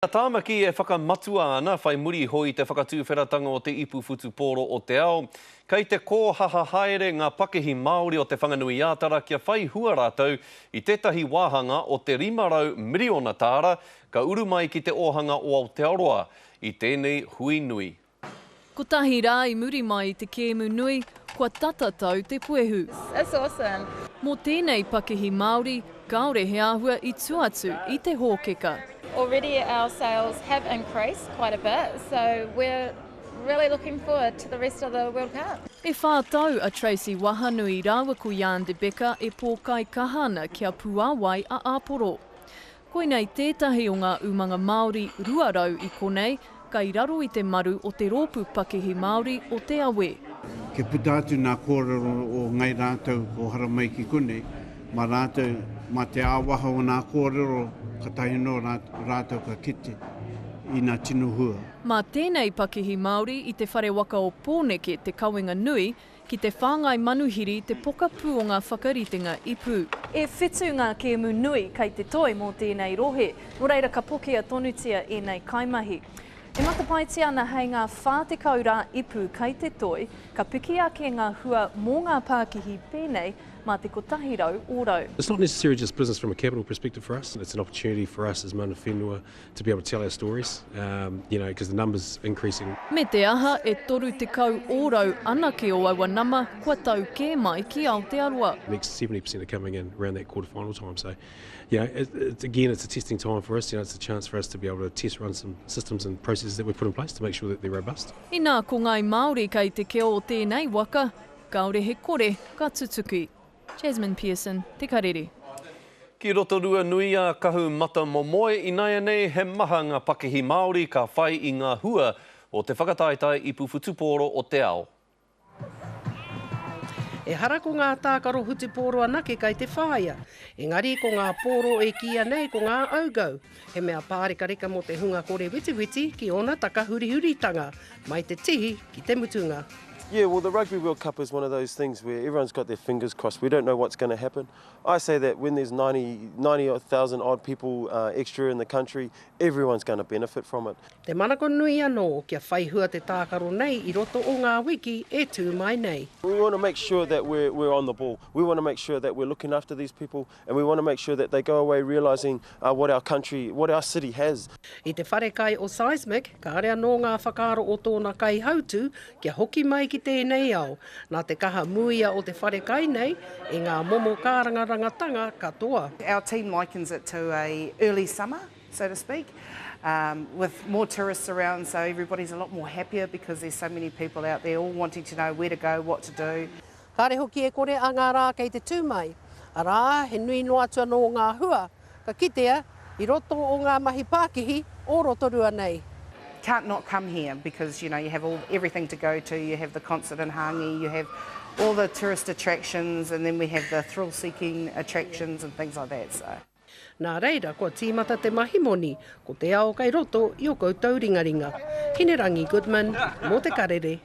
A Tāmaki e whakamatua ana whai muri iho i te whakatūwheratanga o te Ipu Whutupōro o te Ao, kei te kōhaha haere ngā pakihi Māori o Te Whanganui-ā-Tara kia whai hua rātou i tētahi wāhanga o te 500 miriona tāra ka uru mai ki te ōhanga o Aotearoa i tēnei hui nui. Kotahi rā i muri mai i te kēmu nui, kua tata tau te puehu. It's awesome. Mō tēnei pakihi Māori, kāore he āhua i tua atu i te hōkeka. Already our sales have increased quite a bit, so we're really looking forward to the rest of the World Cup. E whā tau a Tracey Wahanui rāua ko Jan de Bekker e pōkai kaha ana kia puāwai a Āporo. Koinei tētahi o ngā umanga Māori 200 i konei, kai raro i te maru o te Rōpū Pakihi Māori o Te Awe. Kia puta atu nā kōrero o ngai rātou ko haramai ki konei, mā rātou, mā te ā-waha o nā kōrero katahi anō rātou ka kite i nā tino hua. Mā tēnei pakihi Māori i te whare waka o Pōneke te kawenga nui Ki te whāngai manuhiri te pokapū o ngā whakaritenga ipu. E whitu ngā kēmu nui kei te toi mō tēnei rohe, nō reira ka pokea tonutia ēnei kaimahi. E matapaetia ana hei ngā 40 rā ipu kei te toi, ka piki ake ngā hua mō ngā pākihi pēnei mā te 100 ōrau. It's not necessarily just business from a capital perspective for us, it's an opportunity for us as mana whenua to be able to tell our stories, um, you know, because the numbers increasing. Me te aha, e 30 ōrau anake o aua nama kua tau kē mai ki Aotearoa. Next 70% are coming in around that quarter final time. So, you know, it, it's, again, it's a testing time for us. You know, it's a chance for us to be able to test run some systems and processes that we've put in place to make sure that they're robust. Inā ko Ngāi Māori kei te keo o tēnei waka, kāore he kore ka tutuki. Jasmine Pearson, Te Karere. Ki Rotorua nui a Kahu Mata Momoe, inaianei he maha nga pakihi Maori ka whai i nga hua o te whakataetae ipu whutupōro o te ao. Ehara ko ngā tākaro hutupōro anake kai te whāia, engari ko ngā pōro e kīia nei ko ngā augau, he mea pārekareka mō te hunga kore witiwiti ki ōna takahurihuritanga, mai te tihi ki te mutunga. Yeah, well the Rugby World Cup is one of those things where everyone's got their fingers crossed. We don't know what's going to happen. I say that when there's 90, 90,000 odd people uh, extra in the country, everyone's going to benefit from it. Te manako nui anō kia whai hua te tākaro nei i roto o ngā wiki e tū mai nei. We want to make sure that we're, we're on the ball. We want to make sure that we're looking after these people and we want to make sure that they go away realising uh, what our country, what our city has. I te wharekai o Seismic, kāre anō ngā whakaaro o tōna kaihautū kia hoki mai ki tēnei ao, nā te kaha muia o te wharekai nei i ngā momo kārangarangatanga katoa. Our team likens it to a early summer, so to speak, um, with more tourists around, so everybody's a lot more happier because there's so many people out there all wanting to know where to go, what to do. Kāre hoki e kore a ngā rā kei te tū mai, arā, he nui noa atu anō ngā hua ka kitea i roto o ngā mahi pākihi o Rotorua nei. Can't not come here because you know you have all everything to go to, you have the concert in Hangi, you have all the tourist attractions and then we have the thrill seeking attractions and things like that so. Nā reira, kua tīmata te mahi moni, ko te ao kei roto i o koutou ringaringa. Hinerangi Goodman, mō Te Karere.